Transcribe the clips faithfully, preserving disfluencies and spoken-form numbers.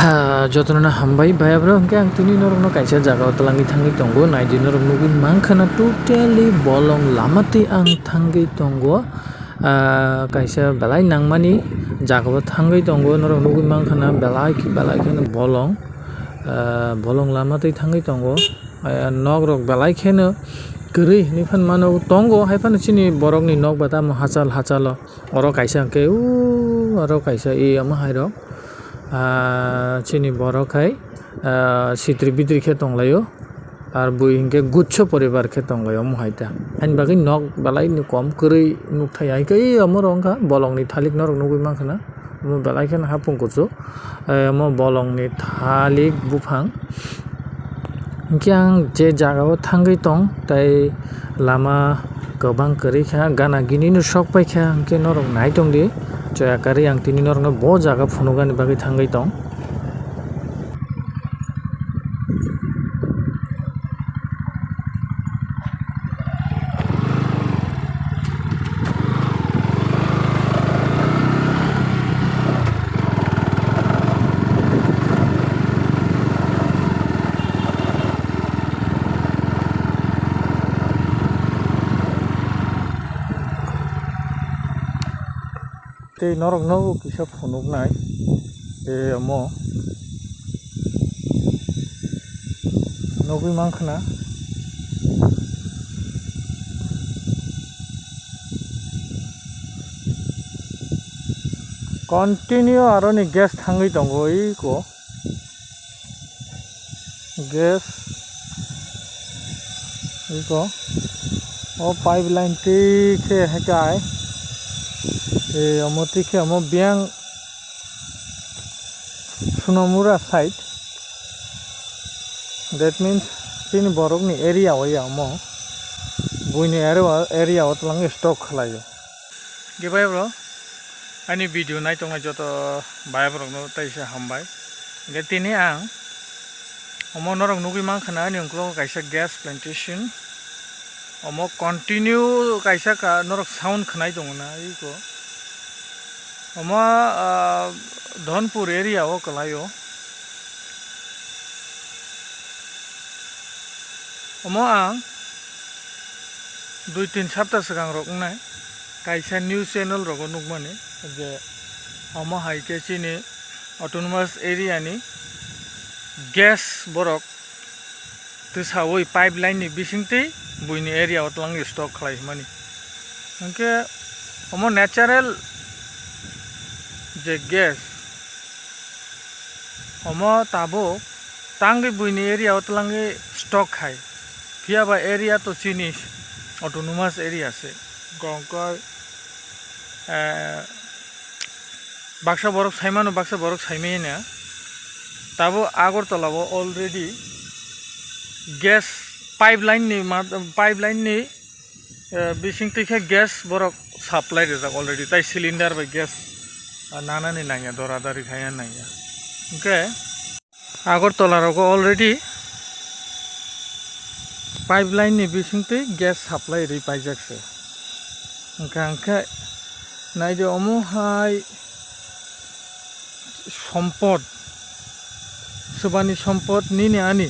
Ah, jotono hambai, baya bro, hwnkhe ang tini norokno kaisa jaga o twlangwi thangwi tongo, naidi norok nugwi mankha na totally bolong lama twi ang thangwi tongo. Ah, kaisa belai nangmani jaga o thangwi tongo, norok nugwi mankha na belai khe, belai kheno bolong, ah, bolong lama twi thangwi tongo. Ah, nok rok belai kheno kwrwi hinwi phan mano tongo, hai phano chini borok ni nok ba tamo hachal hachalo. Oro kaisa hwnkhe, o oro kaisa, e, omo hai rok, ah, chini borok hai, ah, sitri bitri khe tonglaio, ar bui hwnkhe guchcho poribar khe tonglaio omo hai ta. Haini bagwi nok belai ni kom kwrwi nukthai, hai khe, e, omo rok wngkha bolong ni thalik norok nugwi mankha na, omo belai kheno hapung kuchuk, eh, omo bolong ni thalik buphang. Hwnkhe ang je jaga o thangwi tong, tei lama kwbang kwrwi kha, gana gini no sok pai kha, hwnkhe norok nai tong di, choya karwi ang tini norok no bo jaga phunukani bagwi thangwi tong. Tei norokno kisa phunuknai, tei omo nugwi mankha na. Continue aroni gas thangwi tongo iko. Gas iko. O pipeline twi khe hai kai. E, omo twi khe omo biyang Sonamura side. That means chini borokni area o ya omo. Buini area, area o twlangwi stock khlaio. Hwnkhe bai bro, ani video naitongnai joto bai borokno teisa hambai. Hwnkhe tini ang omo norok nugwi mankha na ani uklogo kaisa gas plantation. Omo continue kaisa ka norok sound khwnai tongo na iko. Omo, ah, Dhonpur area o kwlaio. Omo ang dui tin sapta swkang rok wngnai kaisa news channel rogo nukmani je omo hai khe chini autonomous area ni gas borok twsawi pipeline ni bisingtwi buini area o twlangwi stock khlai hwnmani. Hwnkhe omo natural je gas, omo tabuk tangwi buini area o twlangwi stock khai. Phiya ba area to chini autonomous area se. Hwnkhe, eh, baksa borok saimano, baksa borok saimaya na. Tabuk Agartala o already gas pipeline ni ma-, pipeline ni, eh, bising twi khe gas borok supply rijak already, tai cylinder bai gas, ah, nanani nangya, dora dari khaya nangya. Hwnkhe Agartala rogo already pipeline ni bising twi gas supply rwi paijak se. Hwnkhe, hwnkhe naidi omo hai sompot, swbani sompot nini ani,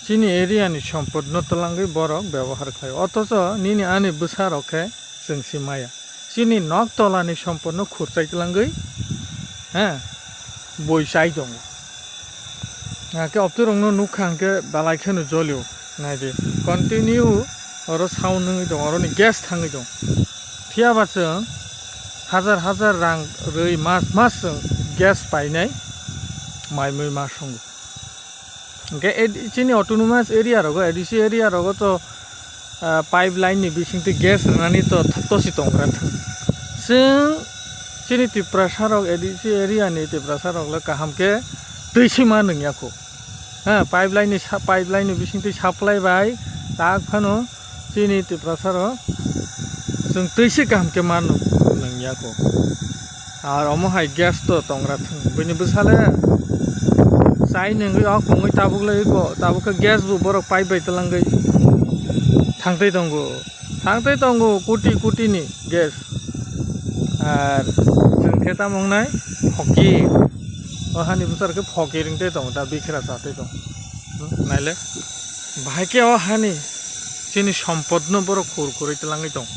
chini area ni sompot no twlangwi borok byabohar khlai. Othocho nini ani bwsa rok khe chwng si maya. Chini nok tola ni sompot no khurchai twlangwi, he, bui chai tongo. Hwnkhe opti rok no nukha hwnkhe belai kheno jolio. Naidi, continue oro sound wngwi tongo, oroni gas thangwi tongo. Phiya ba chwng hajar hajar rang rwi mas mas chwng gas painai mai mui ma songo. Hwnkhe A D, chini autonomous area rogo, A D C area rogo to, ah, pipeline ni bising twi gas rwnani to, tosi tongra thung. Chwng chini Tiprasa rok, A D C area ni Tiprasa rok le kaham khe twi sima nung ya kho. Ha, pipeline ni sa-, pipeline ni bising twi supply bai tak phano chini Tiprasa rok chwng twi se kaham khe man nung ya kho. Ar omo hai gas to tongra thung. Buini bwsa le chai nungwi ok wngwi tabuk le iko, tabuk khe gas bo borok pipe bai twlangwi thangtwi tongo. Thangtwi tongo koti koti ni gas. Ar chwng khe tamo wngnai hoki. O hani bwsar khe phokir wng tei tongo, da bikhra cha tei tongo. Hmm, naile. Bahai khe o hani chini sompotno borok khur khurwi twlangwi tongo.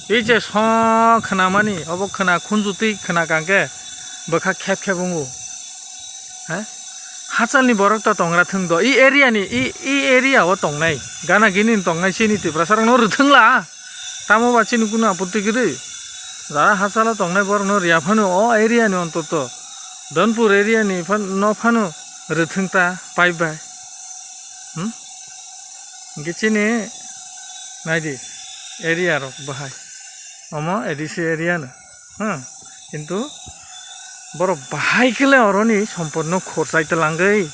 Ei je song khwnamani, obo khwna khunju twi khwna kang khe bwkha khep khep wngo. He? Hachalni borok to tongra thwng do. I area ni, i, i area o tongnai. Gana gini tongnai chini Tiprasa rok no rwthwng la. Tamo ba chini kunu apotti kwrwi. Jara hachalo tongnai borok no riya phano o area ni ontoto. Donpur area ni phan-, no phano rwthwng ta pipe bai. Hmm? Hingke chini naidi area rok bahai. Omo A D C area no. Hmm. Kintu borok bahai kele oroni sompotno khorchai twlangwi,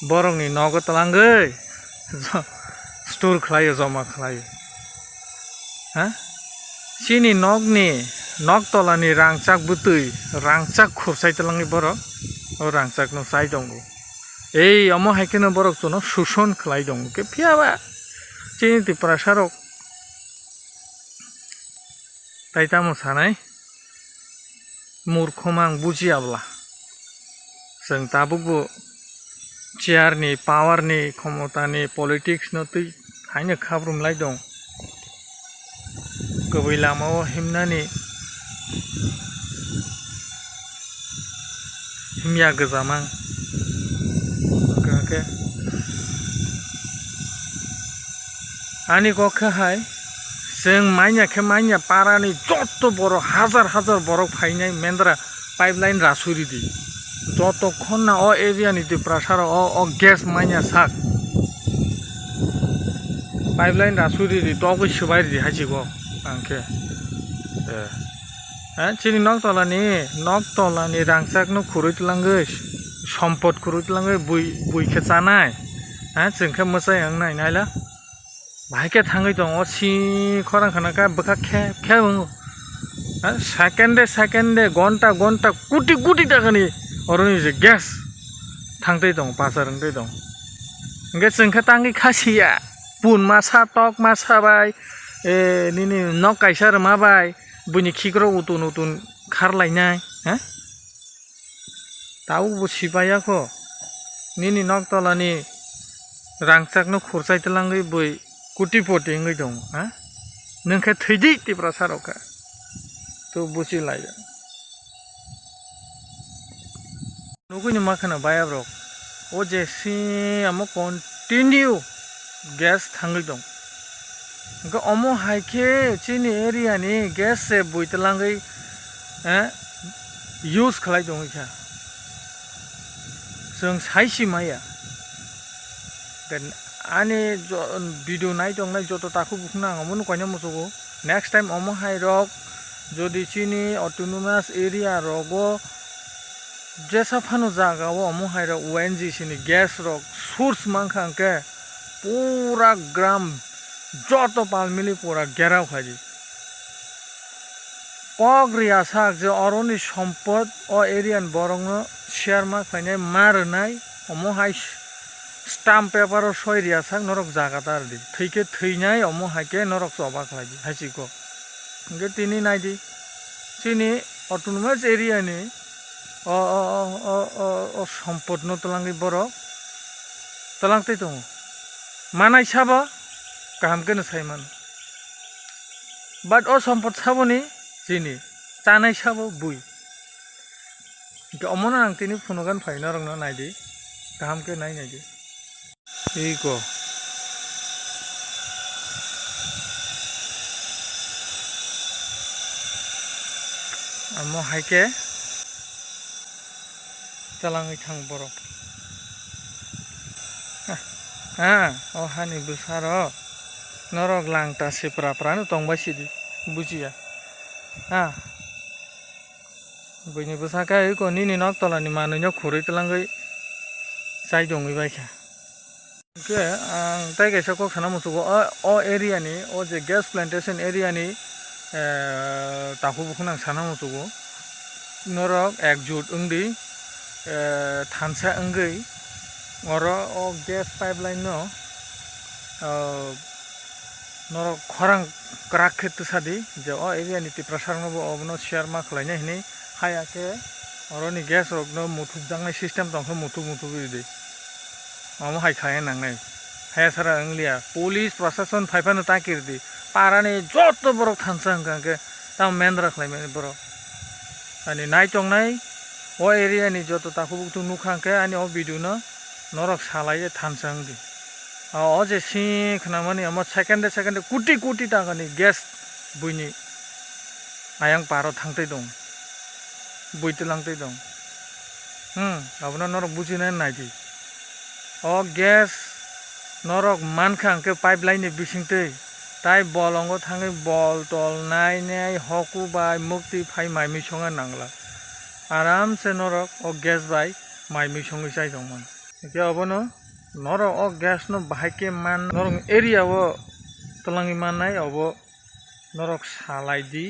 borokni nogo twlangwi, jo-, store khlaio, joma khlaio. Ha? Chini nokni, nok tolani rangchak bwtwi, rangchak khurchai twlangwi borok o rangchakno chai tongo. Ei, omo hai kheno borok chwngno suson khlai tongo. Khe phiya ba chini Tiprasa rok tai tamo sanai? Murkhoma ang bujiya bwla. Chwng tabukbo chair ni, power ni, khomota ni, politics no twi haino khabrum lai tong. Kwbwi lama o himnani himya gwjamang. Hwnkhe ani kok khe hai, chwng manya khe manya parani jotto borok, hajar hajar borok phainai mendra pipeline rasui ridi. Joto khonna o area ni Tiprasa rok o, o gas manya sak. Pipeline rasui ridi, togwi swbai ridi hai chiko ang khe. Eh. Eh, chini nok tolani, nok tolani rangchakno khurui twlangwi, sompot khurui twlangwi bui, bui khe chanai. Eh, chwng khe mwchai wngnai naila. Bahai khe thangwi tongo, si khorang khana khe bwkha khe, khe wngo. Eh, second de, second de, gonta, gonta, kuti, kuti takani oroni je gas thangtwi tongo, pasar wngtwi tongo. Hingke chwng khe tangwi kha siya, pun masa, tok masa bai, eh, nini nok kaisa rwma bai, buini khikrok utun utun kharlainai, he? Tabuk bo sipaiya kho, nini nok tolani rangchakno khurchai twlangwi bui kutipoti wngwi tongo, ha? Nwng khe thwidi Tiprasa rok kha, to buchi laiya. Nugui ni ma kheno baya rok, o je si amo continue gas thangwi tong. Hwnkhe omo hai khe chini area ni gas se bui twlangwi, eh, use khlai tongwi kha. Chwng sai si maya. Then ani jo-, video nai tongnai joto takhuk bukhukno ang omono koina muchugo. Next time omo hai rok jodi chini autonomous area rogo jesa phano jaga o omo hai rok O N G C ni gas rok source mankha hwnkhe pura gram joto palmili pura gerao khaidi. Kok riya sak je oroni sompot o area ni borokno share ma khlainai ma rwnai, omo hai stamp paper o soi riya sak norok jaga ta rwdi. Thwi khe thwinai, omo hai khe norok choba khlaidi, hai chiko. Hwnkhe tini naidi, chini autonomous area ni o, o, o sompot no twlangwi borok twlang twi tongo. Manai sabo kaham khe no sai mano. But o sompot saboni chini, chanai sabo bui. Hwnkhe omono ang tini phunugan phai norokno naidi, kaham khe nai naidi. Iko. Amo hai khe twlangwi thang borok. Ha, o hani bwsarok norok langta sipra prano tongbai sidi, bujiya. Ha. Buini bwsa khe iko nini nok tolani manwino khurui twlangwi chai tongwi bai kha. Hwnkhe ang tei kaisa kok sana muchugo, o, o area ni, o je gas plantation area ni, eh, takhuk bukhuk nang sana muchugo. Norok ekjut wngdi, eh, thansa wngwi oro o gas pipeline no, eh, norok khorang kwrak khe twsadi je o area ni Tiprasa rokno bo obono share ma khlainai hinwi, haya khe Oroni gas rokno muthukjaknai system tongkha, muthuk muthuk ridi. Omo hai khlaiya nangnai. Haya sara wngliya. Police, prashason phaiphano takirdi. Parani joto borok thansa hwnkha hwnkhe tamo mendra khlaimani borok. Ani nai tongnai, o area ni joto takhuk bukthuk nukha hwnkhe ani o video no norok salai thansa wngdi. O, o je sing khnamani omo second second koti koti taka ni gas buini ayang paro thangtwi dong, bui twlangtwi dong. Hmm, abono norok bujinai naidi. O gas norok mankha hwnkhe pipeline ni bisingtwi, tai bolongo thangwi bol tol nai nai hoku bai mukti phai mai mui songa nangla. Aramse norok o gas bai mai mui songwi chai tongmani. Hwnkhe obono norok o gas no bahai khe man, norok area o twlangwi mannai, obo norok salai di.